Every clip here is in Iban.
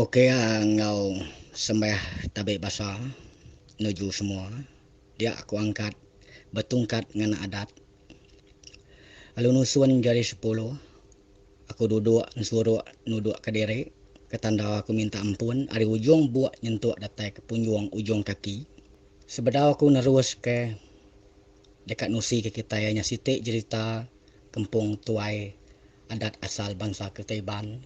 Ok enggau sembah tabi basa nuju semua dia aku angkat betungkat ngena adat lalu nusun jari sepuluh aku duduk ensuruk nuduk kediri ke tanda aku minta ampun ari ujung buk nyentuk datai ke punjung ujung kaki sebedau aku nerus ke deka nusi ke kitai nya siti jerita kempung tuai adat asal bansa kitai Iban.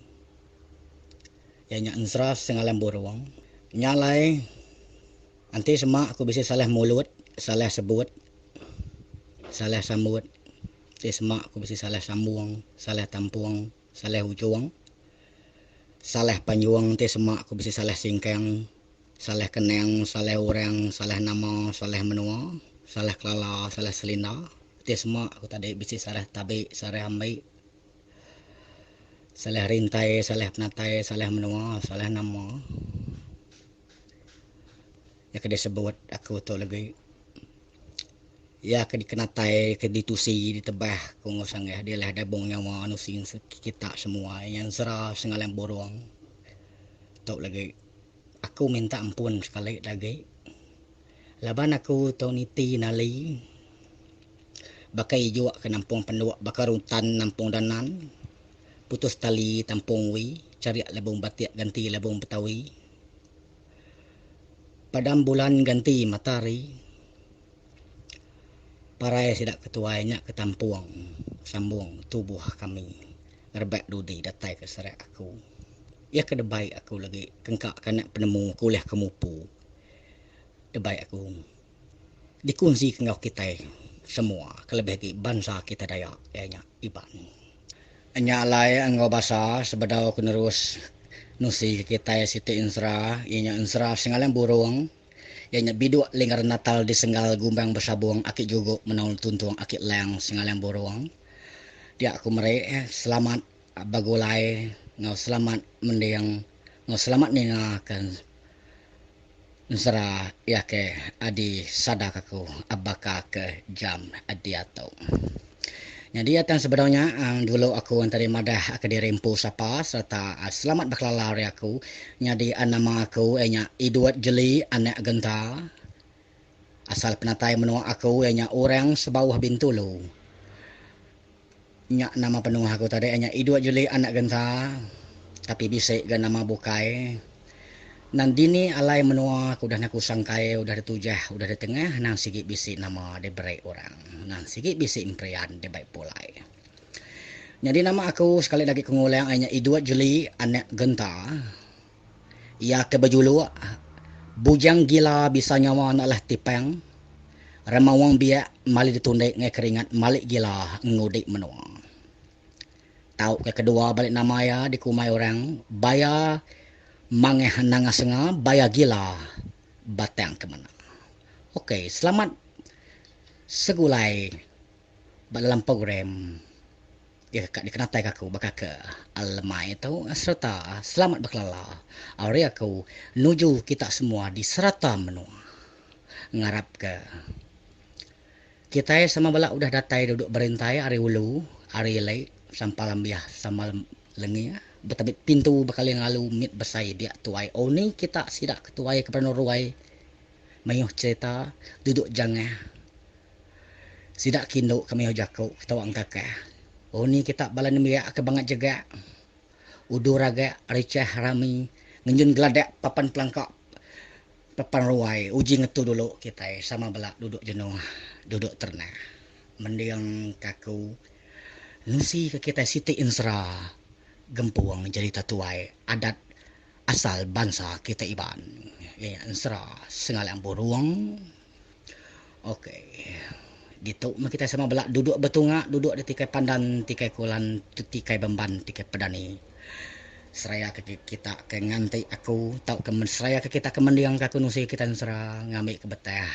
Iya nya ensera Sengalang Burung. Nya alai enti sema aku bisi salah mulut, salah sebut, salah sambut, enti sema aku bisi salah sambung, salah tampung, salah ujung, salah panjung enti sema aku bisi salah singkang, salah kenang, salah orang, salah nama, salah menua, salah kelala, salah selinda. Enti sema aku tadi bisi salah tabi, salah ambi. Salah rintai, salah penatai, salah menua, salah nama. Iya ke disebut aku tu legi. Iya ke dikenatai, ke ditusi, ditebah ku enggau sanggah dilah dabung nyawa nusi kita semua iya ensera Sengalang Burung. Tu legi aku minta ampun sekali lagi laban aku tu niti nali. Baka ijuk ke nampung penduk baka rutan nampung danan, putus tali tampung wi, charik labung batik ganti labung betawi. Padam bulan ganti mata hari. Parai sida ke tuai nya ke tampung sambung tubuh kami ngerebak dudi datai ke serak aku. Iya ke debai aku lagi kengka ke anak penemu ke ulih ke mupu debai aku. Dikunsi ke enggau kitai semua kelebih agi bansa kitai Dayak iya nya Iban. Nya alai enggau basa sebedau aku nerus nusi ke kitai siti ensera iya nya ensera Sengalang Burung iya nya biduk linggar natal di Senggal Gumbang Besabung aki Jugok Menaul Tuntung aki Lang Sengalang Burung. Dia aku meri selamat begulai enggau selamat mending enggau selamat ninga ke Ensera iya ke adi sada ka aku baka ke jam diatu. Nyadi tang sebedau nya dulu aku entadi madah ke diri empu sapa sereta selamat bekelala ari aku nyadi nama aku iya nya Edward Jeli anak Genta. Asal penatai menua aku iya nya orang Sebauh Bintulu. Nya nama penuh aku tadi iya nya Edward Jeli anak Genta tapi bisi ga nama bukai. Nang dini alai menua ke udah naku sangkai udah ditujah udah ditengah nang sigi bisi nama diberi orang nang sigi bisi emperian dibai pulai. Nyadi nama aku sekali agi ke ngulang iya nya Edward Jeli anak Genta. Iya ke bejuluk Bujang Gila Bisa Nyawa Enda Alah Tipang, Remaung Biak Mali Ditundik Ngai Keringat Malik Gila Ngudik Menua. Tauka kedua balik nama iya dikumbai orang Baya Mangah Nanga Senga Baya Gila Batang Kemena. Ok selamat segulai ba dalam program iya ka dikenataika aku baka ke lemai tu sereta selamat bekelala ari aku nuju kita semua di serata menua. Ngarapka. Kitai sama bela udah datai duduk berintai ari ulu, ari ili, sampal ambih sama lengi betebit pintu bekaling lalu mit besai biak tuai oni kita sida ke tuai ke peranu ruai mayuh cherita duduk jangah sida ke indu ke mayuh jaku ketawa engkakah oni kita bala nembiak ke bangat jegak udu ragak richah rami ngenjun geladak papan pelangka Papan ruai uji ngetu dulu kitai sama bela duduk jenuh duduk terenah mending ka aku nusi ka kitai siti ensera gempung jerita tuai adat asal bansa kitai Iban iya nya ensera Sengalang Burung. Ok ditu meh kitai sama bela duduk betunga duduk di tikai pandan tikai kulan tikai bemban tikai pedani seraya ke kita ke nganti aku tauka seraya ke kita ke mending ke aku nusi kita ensera ngambi ke betah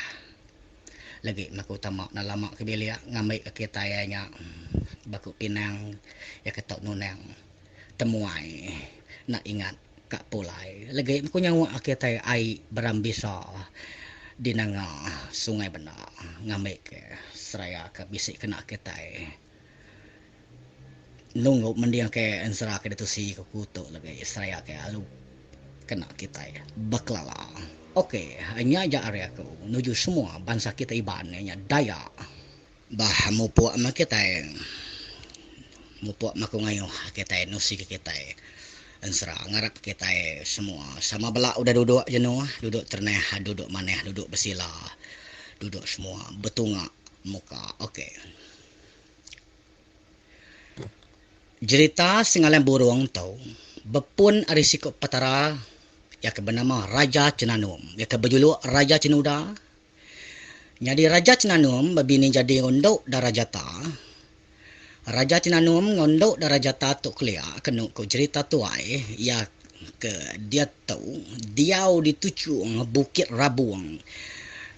legi meh aku tama enda lama ke bilik ngambi ke kitai iya nya baku pinang iya ke tau nunang temuai enda ingat. Ka pulai legi ku nyawa kitai ai beram bisa di nanga Sungai Benda ngambi ke seraya ke bisi kena kitai nunggu mending ke ensera ke ditusi ku tu legi seraya ke alu. Kena kitai bekelala. Ok, nya aja ari aku nuju semua bansa kitai Iban iya nya Dayak. Bah mupuk meh kitai mupuk meh ku ngayuh kitai nusi ke kitai ensera ngarap kitai semua sama bela udah duduk jenuh duduk terenah duduk manah duduk besila duduk semua betunga muka ok. Jerita Sengalang Burung tu bepun ari siku petara iya ke benama Raja Chenanum iya ke bejuluk Raja Chenuda. Nyadi Raja Chenanum bebini jadi enggau endu Dara Jata. Raja Chenanum enggau endu Dara Jata tu kelia kenu ku jerita tuai iya ke diatu diau di tuchung Bukit Rabung.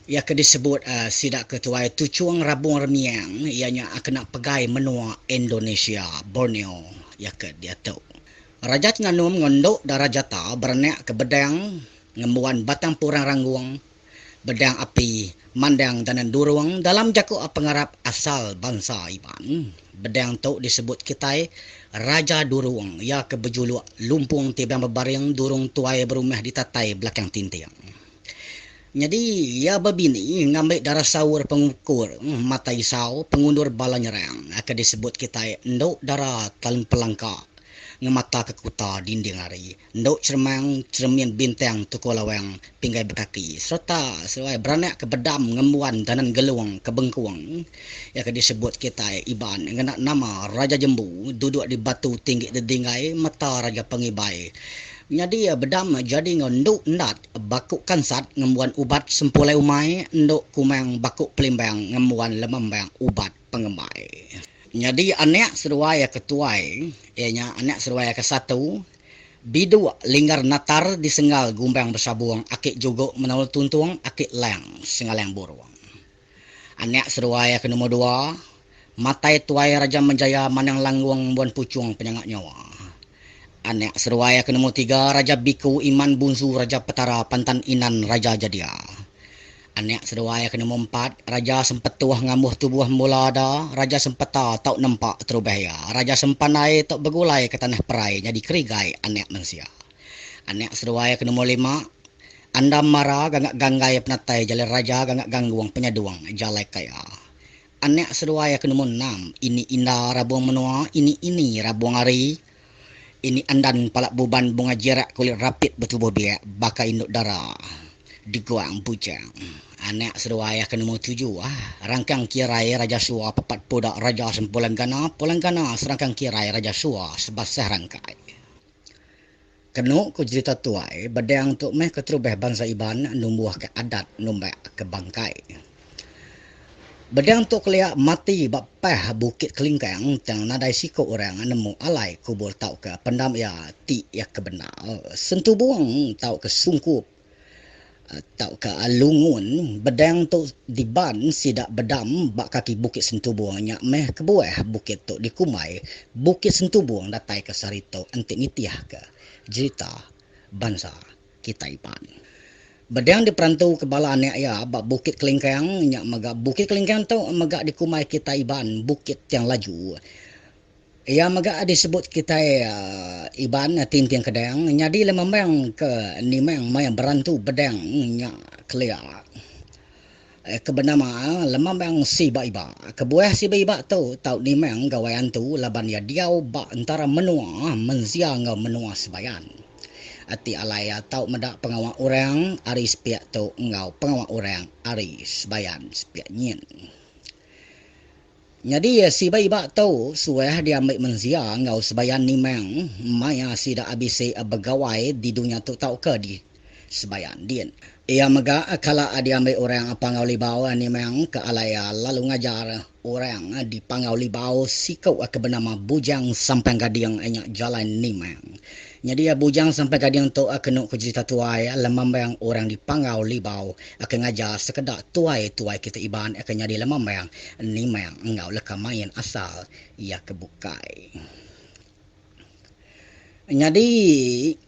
Iya ke disebut sida ke tuai Tuchung Rabung Remiang iya nya kena pegai menua Indonesia, Borneo iya ke diatu. Raja Chenanum enggau Endu Dara Jata berenak ke Bedang ngembuan Batang Purang Ranggung, Bedang Api, Mandang Danan Durung dalam jaku pengarap asal bansa Iban. Bedang tu disebut kitai Raja Durung iya ke bejuluk Lumpung Tibang Bebaring Durung Tuai Berumah di Tatai Belakang Tinting. Nyadi iya bebini ngambi darah saur pengukur mata isau pengundur bala nyerang ke disebut kitai endu dara telempelangka ngemata ke kuta dinding hari endu cheremang cheremin bintang tuku lawang pinggai bekaki sereta seduai beranak ke bedam ngembuan danan gelung ke bengkung iya ke disebut kitai Iban ngena nama Raja Jembu duduk di batu tinggi dedinggai mata Raja Pengibai. Nyadi bedam jadi enggau endu endat baku kansat ngembuan ubat sempulai umai endu kumang baku pelimbang ngembuan lemambang ubat pengembai. Nyadi anak seduai ke tuai iya nya anak seduai ke satu Biduk Linggar Natar disenggal Gumbang Besabung aki Jugok Menaul Tuntung aki Lang Sengalang Burung. Anak seduai ke nombor dua, Matai Tuai Raja Menjaya Manang Langgung Embuan Puchung Penyangak Nyawa. Anak seduai ke nombor tiga, Raja Biku Iman Bunsu Raja Petara Pantan Inan Raja Jadia. Anak seduai ke nombor empat, Raja Sempetuh Ngambuh Tubuh Mula Ada, Raja Sempeta Tau Nempa Terubah Iya, Raja Sempandai Tau Begulai Ke Tanah Perai Nyadi Kerigai Anak Mensia. Anak seduai ke nombor lima, Andam mara gangak ganggai penatai jalai raja gangak ganggung penyadung jalai kaya. Anak seduai ke nombor enam, ini inda rabung menua, ini ini rabung hari, ini andan pala buban bunga jirak kulit rapit betubuh biak baka indu dara diguang bujang. Anak seduai ke nombor tujuh, rangkang kirai raja sua pepat puda raja sempulang gana pulang gana serangkang kirai raja sua sebasah rangkai. Kenu ku jerita tuai, bedang tu meh keterubah bansa Iban numbuhka adat numbak ke bangkai. Bedang tu kelia mati ba pah Bukit Kelingkang tang nadai siku orang nemu alai kubur tauka pendam iya ti iya ke bendar. Sentubung tauka sungkup tauka lungun bedang tu diban sida bedam ba kaki Bukit Sentubung nya meh kebuah bukit tu dikumbai Bukit Sentubung datai ke sehari tu enti nitihka jerita bansa kitai Iban. Bedang diperantu ke bala anak iya ba Bukit Kelingkang nya mega Bukit Kelingkang tu mega dikumbai kitai Iban Bukit Tiang Laju. Iya mega disebut kitai Iban Tinting Kedang nyadi lemambang ke nimang maya berantu bedang nya kelia ke benama Lemambang Siba Iba. Kebuah Siba Iba tu tau nimang gawai antu laban iya diau ba entara menua mensia enggau menua Sebayan. Ti alai iya tau meda pengawa orang ari sepiak tu enggau pengawa orang ari Sebayan sepiak nyin. Nyadi siba iba tu suah diambi mensia enggau sebayan nimang maya sida bisi begawai di dunya tu tauka di sebayan din. Iya mega kala diambi orang Panggau Libau nimang ke alai lalu ngajar orang di Panggau Libau siku ke benama Bujang Sampang Gading nya jalai nimang. Nyadi Bujang Sampang Gading tu kenu ku jerita tuai lemambang orang di Panggau Libau ke ngajar sekeda tuai-tuai kitai Iban ke nyadi lemambang nimang enggau leka main asal iya ke bukai. Nyadi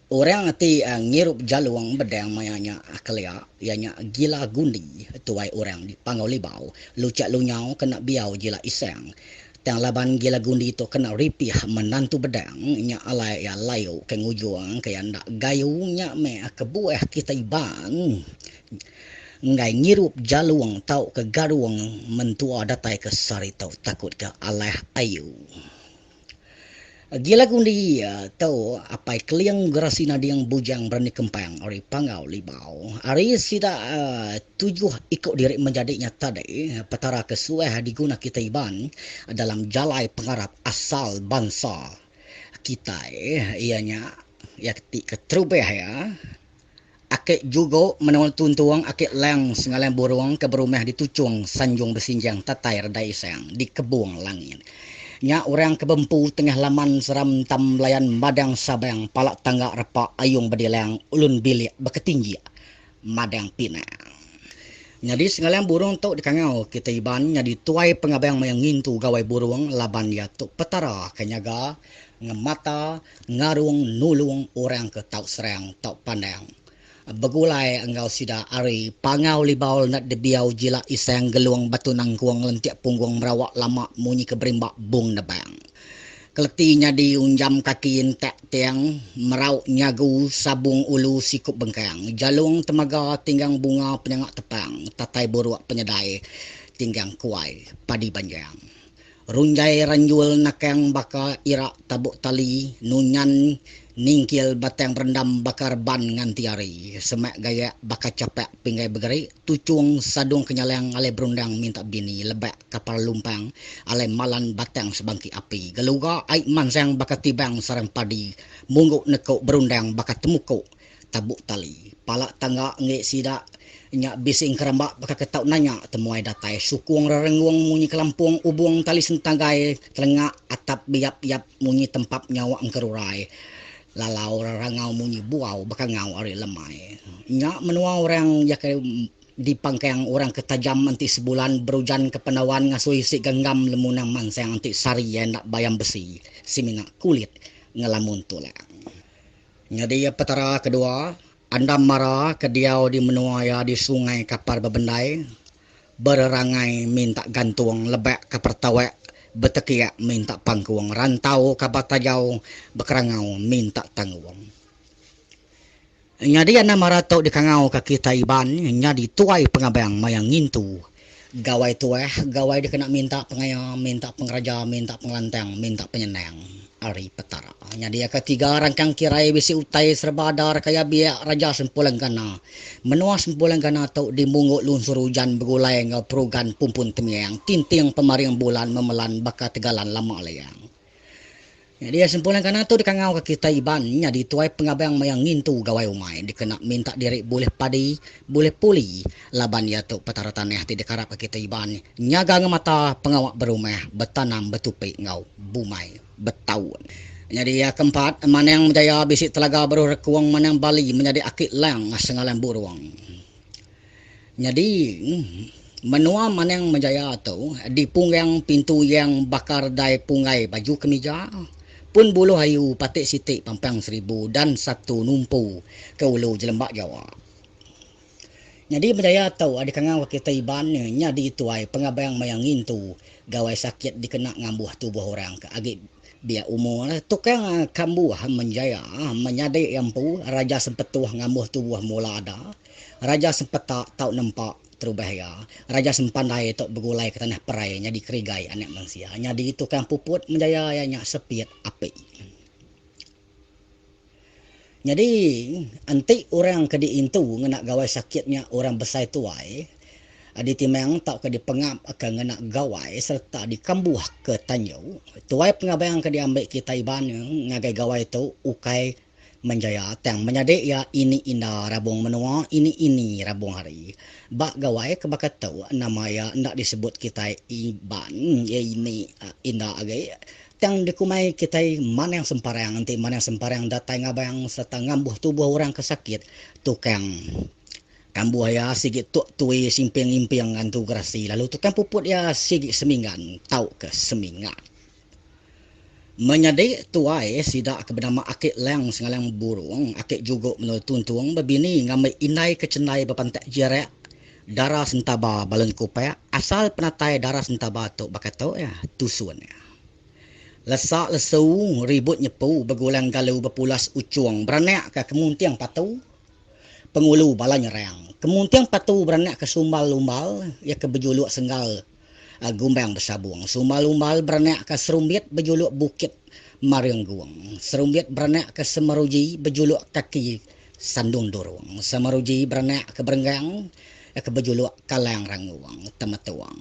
orang ti ngirup jalung bedang maya nya kelia iya nya Gila Gundi tuai orang di Panggau Libau Luchak Lunyau kena biau Jila Isang. Tang laban gila gundi tu kena ripih menantu bedang nya alai iya layu ke ngujung ke iya enda gayu nya meh kebuah kitai Iban enggai ngirup jalung tauka garung mentua datai ke sehari tu takut ke alah ayu. Gila gundi tu apai Keling Gerasi Nading Bujang Berani Kempang ari Panggau Libau. Ari sida tujuh iku diri menjadi nya tadi, Petara ke suah diguna kitai Iban dalam jalai pengarap asal bansa kitai iya nya iya ti keterubah iya. Aki Jugo menua Tuntung aki Lang Sengalang Burung ke berumah di Tuchung Sanjung Besinjang Tatai Redai Isang di Kebung Langit. Nya orang ke bempu tengah laman seram tam belayan madang sabang pala tangga repa ayung bedilang ulun bilik beketinjik madang pinang. Nyadi Sengalang Burung tu dikangau kitai Iban nyadi tuai pengabang maya ngintu gawai burung laban iya tu petara ke nyaga ngemata ngarung nulung orang ke tau serang tau pandang begulai enggau sida ari Pangau Libau Lendat Debiau Jila Isang Gelung Batu Nangkung Lentik Punggung Merawak Lama munyi ke berimba Bung Nebang Keleti nyadi unjam kaki entak tiang merau nyagu sabung ulu sikup bengkang Jalung temaga tinggang bunga penyanga tepang tatai buruk penyedai tinggang kuai padi banjang. Runjai ranjul nakang baka ira tabuk tali nunyan ningkil batang berendam baka reban nganti hari semak gayak baka chapak pinggai begeri tuchung sadung kenyalang alai berundang minta bini lebak kapal lumpang alai malan batang sebangki api geluga ai mansang baka tibang sarang padi munggu neku berundang baka temuku Tabuk tali. Pala tangga enggi sida nya bisi engkeramba baka ke tau nanya temuai datai sukung rerenggung munyi kelampung ubung tali sentagai telenga atap biyap-yap munyi tempap nyawa engkerurai lalau rerangau munyi buau bekangau ari lemai. Nya menua orang iya ke dipangkang orang ke tajam enti sebulan berujan ke pendawan ngasuh isi genggam lemunang mansang enti sehari iya enda bayam besi semina kulit ngelamun tulang. Nyadi iya Petara kedua, Andam Mara ke diau di menua iya di Sungai Kapar Bebendai, bererangai minta gantung lebak Kapar Tawak betekiak minta pangkung rantau Kabar Tajau bekerangau minta tanggung. Nyadi Andam Mara tu dikangauka kitai Iban nyadi tuai pengabang maya ngintu Gawai tuah, gawai dikena minta pengaya, minta pengeraja, minta pengelantang, minta penyenang ari Petara. Nyadi aka tiga rangkang kirai bisi utai sereba ada rekaya biak Raja Sempulang Gana. Menua Sempulang Gana tu dimunggu lunsur ujan begulai enggau perugan pumpun temiang, tinting pemaring bulan memelan baka tegalan lama layang. Nyadi sempulang kana tu dikangauka kitai Iban nyadi tuai pengabang maya ngintu gawai umai dikena minta diri bulih padi, bulih puli laban iya tu Petara Tanah ti dikarapka kitai Iban nyaga ngemata pengawa berumah, betanam betupi enggau bumai betaun. Nyadi iya keempat, Manang Menjaya bisi telaga baruh rekung Manang Bali menyadi aki Lang Sengalang Burung. Nyadi, menua Manang Menjaya tu dipunggang pintu yang baka redai punggai baju kemija, pun buluh ayu patik siti pampang seribu dan satu numpu ke ulu Jelembak Jawa. Nyadi Menjaya tu dikangau kitai Iban nyadi tuai pengabang maya ngintu gawai sakit dikena ngambuh tubuh orang ke agi biak umur. Tukang kambuh Menjaya menyadi iya empu Raja Sempetuh ngambuh tubuh mula ada. Raja Sempeta tau nempa terubah iya. Raja Sempandai tu begulai ke tanah perai nyadi kerigai anak mensia. Nyadi tukang puput menjaya iya nya sepit api. Nyadi enti orang ke diintu ngena gawai sakit nya orang besai tuai, ditimang tauka dipengap ke ngena gawai sereta dikambuh ke tanju. Tuai pengabang ke diambi kitai Iban ngagai gawai tu ukai Menjaya tang menyadi iya ini inda rabung menua ini ini rabung hari. Ba gawai ke baka tu nama iya enda disebut kitai Iban iya ini inda agi tang dikumbai kitai Manang Semparang enti Manang Semparang datai ngabang sereta ngambuh tubuh orang ke sakit tukang kambuh iya sigi tuk tui simping imping antu gerasi lalu tukang puput iya sigi seminggan tauka semingat. Menyadi tuai sida ke benama Aki Lang Sengalang Burung, Aki Jugok Menua Tuntung bebini ngambi indai ke chendai bepantak jirak Dara Sentaba Balun Kupak, asal penatai Dara Sentaba tu baka tu iya, tusun iya. Lesa lesu, ribut nyepu begulang galu bepulas uchung beranak ka kemunting patu, pengulu bala nyerang. Kemunting patu beranak ka sumbal lumbal, iya ke bejuluk senggal gumbang besabung. Sumbal lumbal beranak ka serumbit bejuluk bukit maring gung. Serumbit beranak ka semeruji bejuluk kaki Sandung Durung. Semeruji beranak ke Berenggang ke bejuluk Kalang Rangung Temetung.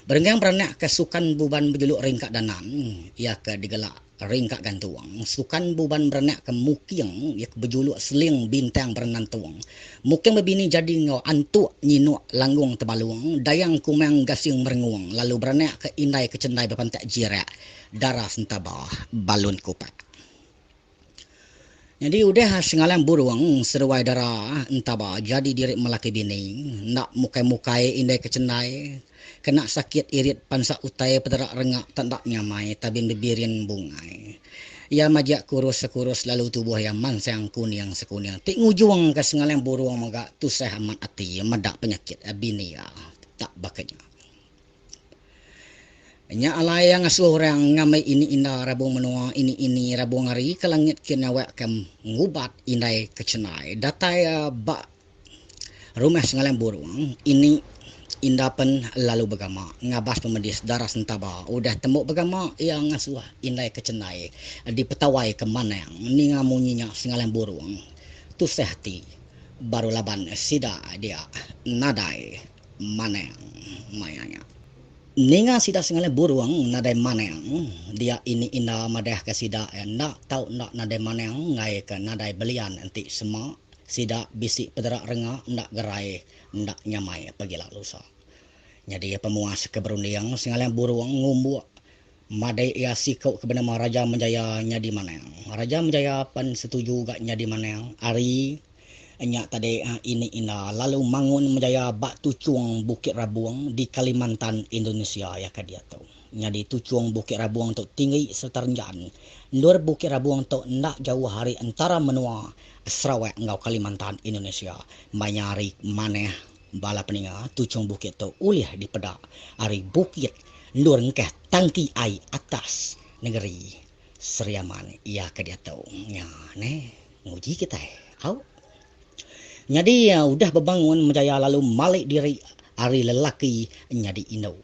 Berenggang beranak ke Sukan Buban bejuluk Ringka Danan iya ke digela Ringka Gantung. Sukan Buban beranak ke Muking iya ke bejuluk Seling Bintang Berenantung. Muking bebini jadi enggau Antuk Nyinuk Langgung Tebalung, Dayang Kumang Gasing Merengung lalu beranak ke Indai Kechendai Bepantak Jirak, Dara Sentaba Balun Kupak. Nyadi udah Sengalang Burung seduai dara entaba jadi diri melaki bini enda mukai-mukai indai kechendai kena sakit irit pansa utai pedera renga tak enda nyamai tabin bebirin bungai. Iya majak kurus sekurus lalu tubuh iya mansang kuning sekuning ti ngujungka Sengalang Burung mega tusah amat ati meda penyakit bini iya tak baka nya. Nya alai iya ngasuh orang ngambi ini inda rabung menua ini ini rabung hari ke langit kin awak ke ngubat indai ke chenai datai ba rumah Sengalang Burung ini inda pen lalu begama ngabas pemedis darah sentaba udah tembu begama iya ngasuh indai ke chenai dipetawai ke manang ninga munyi nya Sengalang Burung tusah ati baru laban sida dia nadai manang maya nya. Ninga sida sengalih burung nadai manang, dia ini inda madahka sida enda tau enda nadai manang enggaika nadai belian enti sema sida bisi pedera renga enda gerai enda nyamai pagila lusa. Nyadi pemuas ke berunding sengalih burung ngumbuk madai iya siku ke benama Raja Menjaya nyadi manang. Raja Menjaya pen setuju ga nyadi manang ari Nya tadi ini inda lalu mangun menjaya ba tuchung Bukit Rabung di Kalimantan, Indonesia iya ke diatu. Nyadi tuchung Bukit Rabung tu tinggi sereta renjan. Endur Bukit Rabung tu enda jauh ari entara menua Sarawak enggau Kalimantan, Indonesia. Maya hari manah bala peninga tuchung bukit tu ulih dipeda ari bukit endur engkah tangki ai atas nengeri Sri Aman iya ke diatu. Nya neh. Nguji kitai. Au. Nyadi udah bebangun Menjaya lalu malik diri ari lelaki nyadi indu.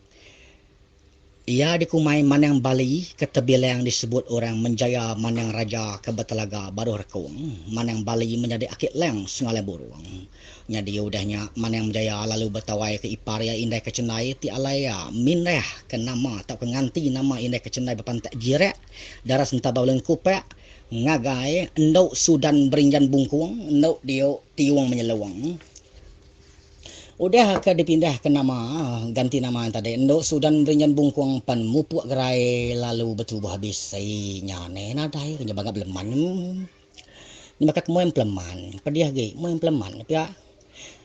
Iya dikumbai Manang Bali ke tebilang disebut orang Menjaya Manang Raja ke betelaga baruh rekung. Manang Bali menyadi aki Lang Sengalai Burung. Nyadi udah nya Manang Menjaya lalu betawai ke ipar iya Indai Kechendai ti alai iya mindah ke nama tauka nganti nama Indai Kechendai bepantak jirak dara sentaba ulun kupak Ngagai endu Sudan Berinjan Bungkung endu diu Tiung Menyelung. Udah ke dipindah ke nama ganti nama tadi endu Sudan Berinjan Bungkung pen mupuk gerai lalu betubuh bisi nya neh nadai ke nya bangga beleman. Nya baka ke mui empeleman pedih agi mui empeleman pia.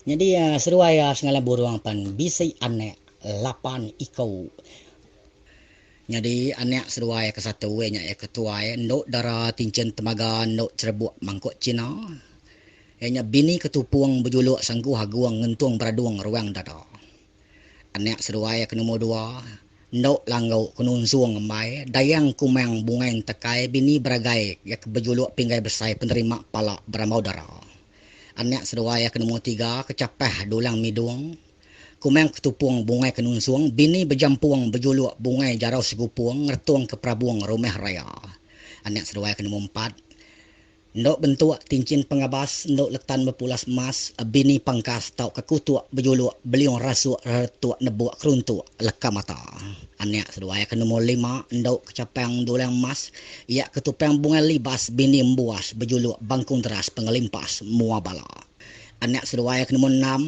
Nyadi seduai Sengalang Burung pen bisi anak lapan iku. Nyadi anak seduai ke satu iya nya iya ke tuai endu dara tinchin temaga endu cherebuk mangkuk China. Iya nya bini ke tupung bejuluk sangguh agung ngentung beradung ruang dada. Anak seduai ke nombor dua endu langgu ke nunsung ngembai dayang kumang bungai entekai bini beragai iya ke bejuluk pinggai besai penerima pala berambau dara. Anak seduai ke nombor tiga ke chapah dulang midung. Kumang ketupung bungai kenunsung, bini bejampung bejuluk bungai jarau segupung ngeretung ke perabung rumah raya. Anak seduai ke nombor empat, endo bentuk tinchin pengabas endo letan bepulas emas, bini pangkas tauka kutuk bejuluk beliung rasuk reretuk nebuk keruntuk leka mata. Anak seduai ke nombor lima, endo kechapang dulang emas, iya ketupang bungai libas bini embuas bejuluk bangkung deras pengelimpas mua bala. Anak seduai ke nombor enam,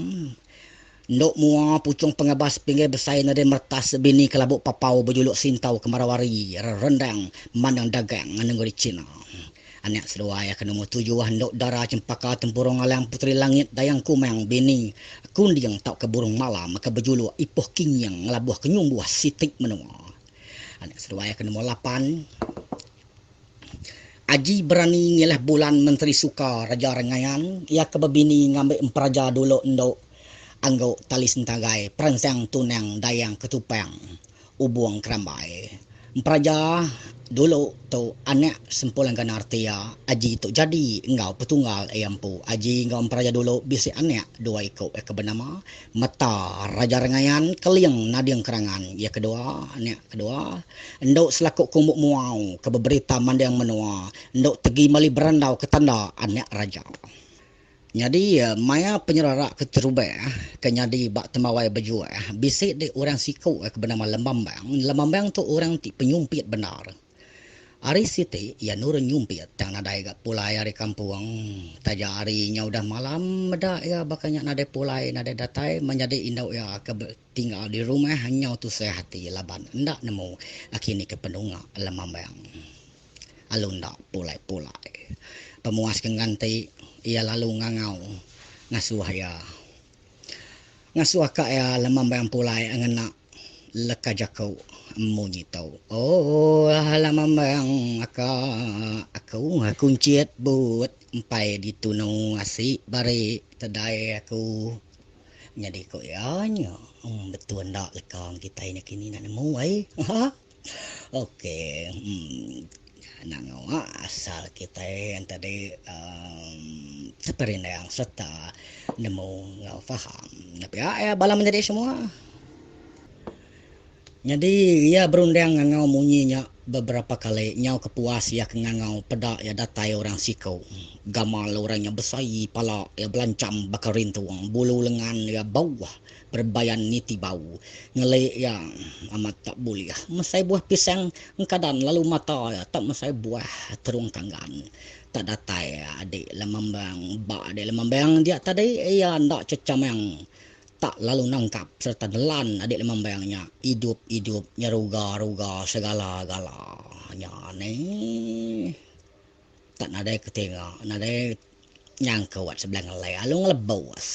Endu mua puchung pengabas pinggir besai nadai meretas bini kelabuk papau bejuluk sintau kemarau hari rerendang mandang dagang nengeri China. Anak seduai ke nombor tujuh endu dara chempaka tempurung alang puteri langit dayang kumang bini kunding tauka burung malam ke bejuluk ipuh kinying ngelabuh ke nyumbuh siti menua. Anak seduai ke nombor lapan. Aji berani ngilah bulan Menteri Suka Raja Rengayan iya ke bebini ngambi emperaja dulu endo anggu tali sentagai peransang tunang dayang ketupang ubung kerambai. Emperaja dulu tu anak Sempulang Gana reti iya Aji tu jadi enggau petunggal iya empu. Aji enggau Emperaja dulu bisi anak dua iku iya ke benama Meta Raja Rengayan Keling Nading Kerangan. Iya kedua anak kedua Endu selaku kumbu muau ke beberita manding menua endu tegi mali berandau ke tanda anak raja. Nyadi maya penyerara ke terubah ke nyadi ba Tembawai Bejuah bisi deh orang siku ke benama Lembambang. Lembambang tu orang ti penyumpit bendar. Hari siti iya nurun nyumpit tang nadai ga pulai ari kampung. Taja hari nya udah malam meda iya baka nya nadai pulai nadai datai menyadi indu iya ke tinggal di rumah nyau tusah ati laban enda nemu kini ke penunga Lembambang. Alu enda pulai-pulai. Pemuas ke nganti, iya lalu ngangau ngasuh iya. Ngasuh ka iya lemambang pulai ngena leka jaku munyi tu. Oh lemambang aka aku kunchit but empai ditunu asi bari tedai aku. Nyadi ku iya nya betul enda leka kitai nya kini enda nemu ai. Ok anang ngawa asal kitai tadi uhh seperindang sereta nemu enggau faham. Pia iya bala menyadi semua. Nyadi iya berunding ngangau munyi nya beberapa kali nyau kepuas iya ke ngangau peda iya datai orang siku. Gamal orang nya besai pala iya belancham baka rintung bulu lengan iya bauh. Berebayan niti bau. Ngeli iya amat tak bulih mesai buah pisang engkadan lalu mata iya tak mesai buah terung kanggan. Tak datai adik lemambang ba adik lemambang dia tadi iya enda chechamang tak lalu nangkap sereta nelan adik lemambang nya idup-idup nyeruga-ruga segala-gala nya nih. Tak nadai ketinga nadai nyangkut sebelah ngelai lalu ngelebus.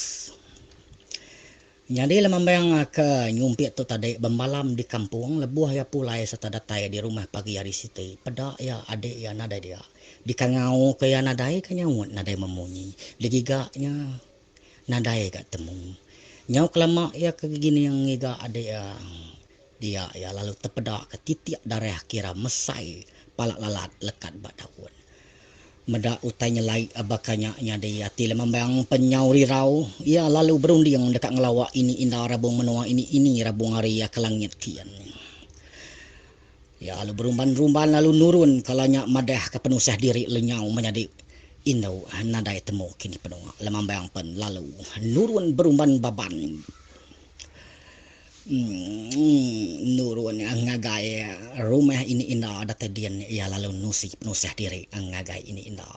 Nyadi lemambang ke nyumpit tu tadi bemalam di kampung lebuh iya pulai sereta datai di rumah pagi hari siti peda iya adik iya nadai dia. Dikangau ke iya nadai ke nyaut nadai memunyi digiga nya nadai ga temu. Nyau kelama iya ke gegining ngiga adik iya dia iya lalu tepeda ke titik darah kira mesai pala lalat lekat ba daun. Meda utai nyelai baka nya nyadi ati Lemambang pen nyau rirau, iya lalu berunding deka ngelawa ini inda rabung menua ini ini rabung ari iya ke langit kin. Iya lalu berumban-rumban lalu nurun kala nya madahka penusah diri lenyau menyadi indu nadai temu kini penunga. Lemambang pen lalu nurun berumban baban. Nurun ngagai rumah ini inda datai din iya lalu nusi penusah diri ngagai ini inda.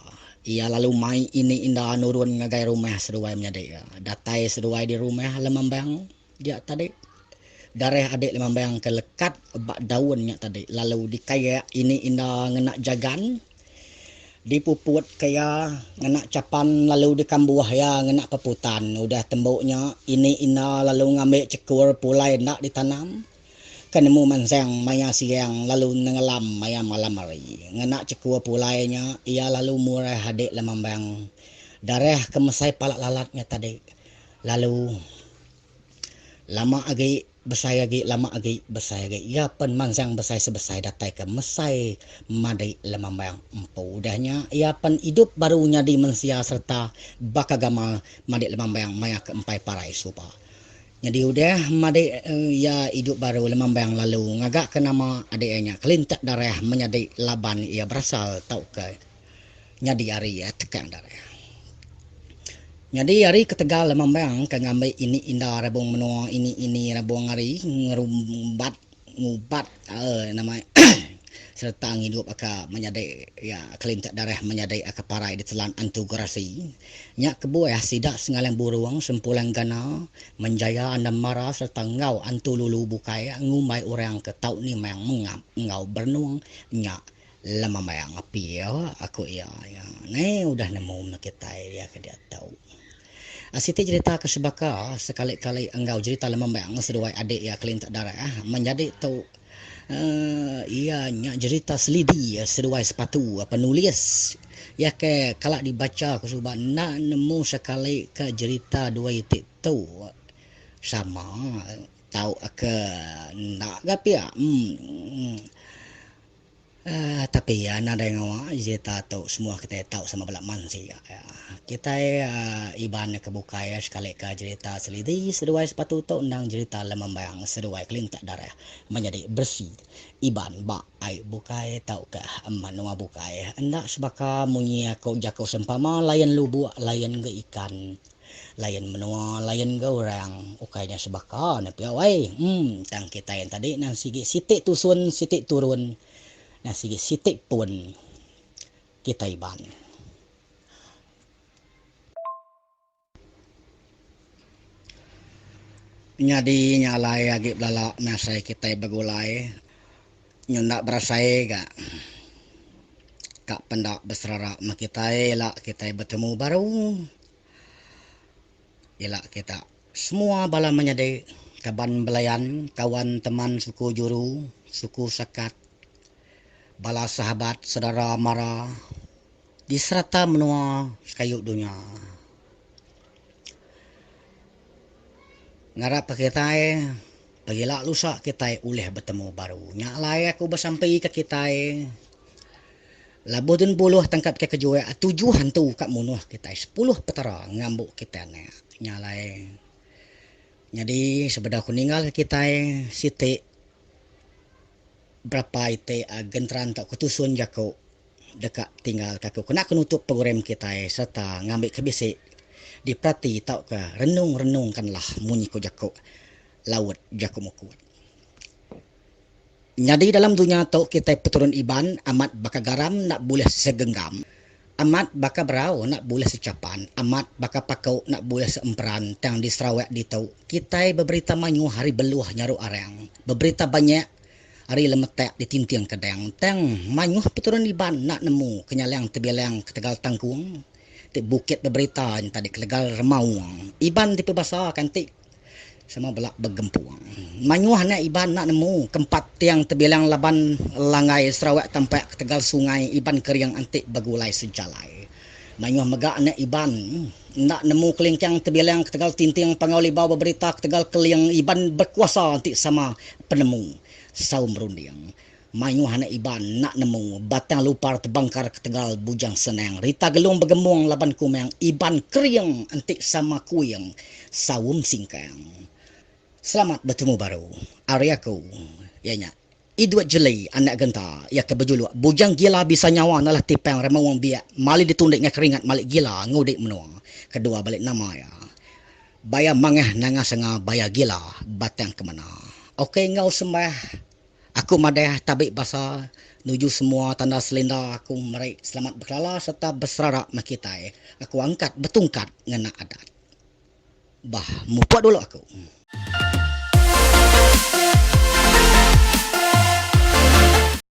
Iya lalu mai ini inda nurun ngagai rumah seduai menyadi iya. Datai seduai di rumah lemambang dia tadi darah adik lemambang ke lekat ba daun nya tadi lalu dikayak ini inda ngena jagan. Dipuput ke iya ngena chapan lalu dikambuh iya ngena peputan. Udah tembu nya, ini ina lalu ngambi chekur pulai enda ditanam ke nemu mansang maya siang lalu nengelam maya malam hari. Ngena chekur pulai nya, iya lalu murah adik lemambang darah ke mesai pala lalat nya tadi lalu lama agi. Besai agi lama agi besai agi iya pen mansang besai sebesai datai ke mesai madi lemambang empu. Udah nya iya pen idup baru nyadi mensia sereta baka gamal madi lemambang maya ke empai parai suba. Nyadi udah madi iya idup baru lemambang lalu ngaga ke nama adik iya nya Kelintak Darah menyadi laban iya berasal tauka nyadi ari tekang darah. Nyadi ari ketegal lemambang ke ngambi ini inda rabung menua ini ini rabung ari ngerumbat ngubat aaa nama sereta ngidup aka menyadi iya kelintak darah menyadi aka parai ditelan antu gerasi. Nya kebuah sida Sengalang Burung, Sempulang Gana, Menjaya Anda Mara sereta enggau antu lulu bukai ngumbai orang ke tau nimang mengap enggau berenung nya Lemambang pia aku iya nya neh udah nemu meh kitai iya ke diatu. Siti jerita ke sebaka sekali-kali enggau jerita lemambang seduai adik iya Kelintak Darah menyadi tu. Uhh iya nya jerita selidi seduai sepatu penulis iya ke kala dibacha ku suba enda nemu sekali ke jerita dua iti tu sama tau ke enda ga pia uhh. Uhh tapi nadai ngawa jerita tu semua kitai tau sama bala mansi. Kitai uhh Iban ke bukai sekali ka jerita selidi seduai sepatu tu endang jerita lemambang seduai kelintak darah menyadi beresi Iban ba ai bukai tauka menua bukai enda sebaka munyi aku jaku sempama lain lubuk lain ga ikan. Lain menua lain ga orang ukai nya sebaka ne pia wai em tang kitai tadi nang sigi siti tusun siti turun nang sigi siti pun kitai Iban. Nyadi nya alai agi belala meh asai kitai begulai nyunda berasai ga ka penda beserara meh kitai ila kitai betemu baru. Ila kita semua bala menyadi kaban belayan, kawan teman suku juru, suku sekat, bala sahabat, saudara mara di serata menua sekayu dunya. Ngarap ke kitai pegila lusa kitai ulih betemu baru. Nya alai aku besampi ke kitai. Labuh dun buluh tangkap kitai ke juek tujuh antu ka munuh kitai sepuluh petara ngambu kitai anak. Nya alai nyadi sebedau ku ninggal ke kitai siti berapa iti genteran tauka tusun jaku deka tinggal ka aku kena ku nutup program kitai sereta ngambi ke bisi diperati tauka renung renung kan lah munyi ku jaku laut jaku mukut. Nyadi dalam dunya tu kitai peturun Iban amat baka garam enda bulih segenggam, amat baka berau enda bulih sechapan, amat baka paku enda bulih seemperan tang di Sarawak ditu kitai beberita mayuh ari beluh nyaru arang, beberita banyak ari lemetak ditinting kedang tang mayuh peturun Iban enda nemu kenyalang tebilang ketegal tangkung ti bukit beberita nya tadi ketegal remaung Iban dipebasa ka enti Sama bela begempung. Mayuh anak Iban enda nemu kempat tiang tebilang laban langgai Sarawak tampak ketegal sungai Iban kering enti begulai sejalai. Mayuh mega anak Iban enda nemu kelingkang tebilang ketegal tinting Panggau Libau beberita ketegal keling Iban bekuasa enti sama penemu saum runding. Mayuh anak Iban enda nemu Batang Lupar tebangkar ketegal Bujang Senang Rita Gelung begemung laban Kumang Iban kering enti sama kuing saum singkang. Selamat betemu baru ari aku iya nya Edward Jeli anak Genta iya ke bejuluk Bujang Gila Bisa Nyawa Nelah Tipang Remaung Biak Mali Ditundik Ngai Keringat Malik Gila Ngudik Menua kedua balik nama iya Baya Mangah Nanga Senga Baya Gila Batang Kemena. Ok enggau sembah. Aku madah tabi basa nuju semua tanda selinda aku meri selamat bekelala sereta beserara meh kitai. Aku angkat betungkat ngena adat. Bah mupuk dulu aku.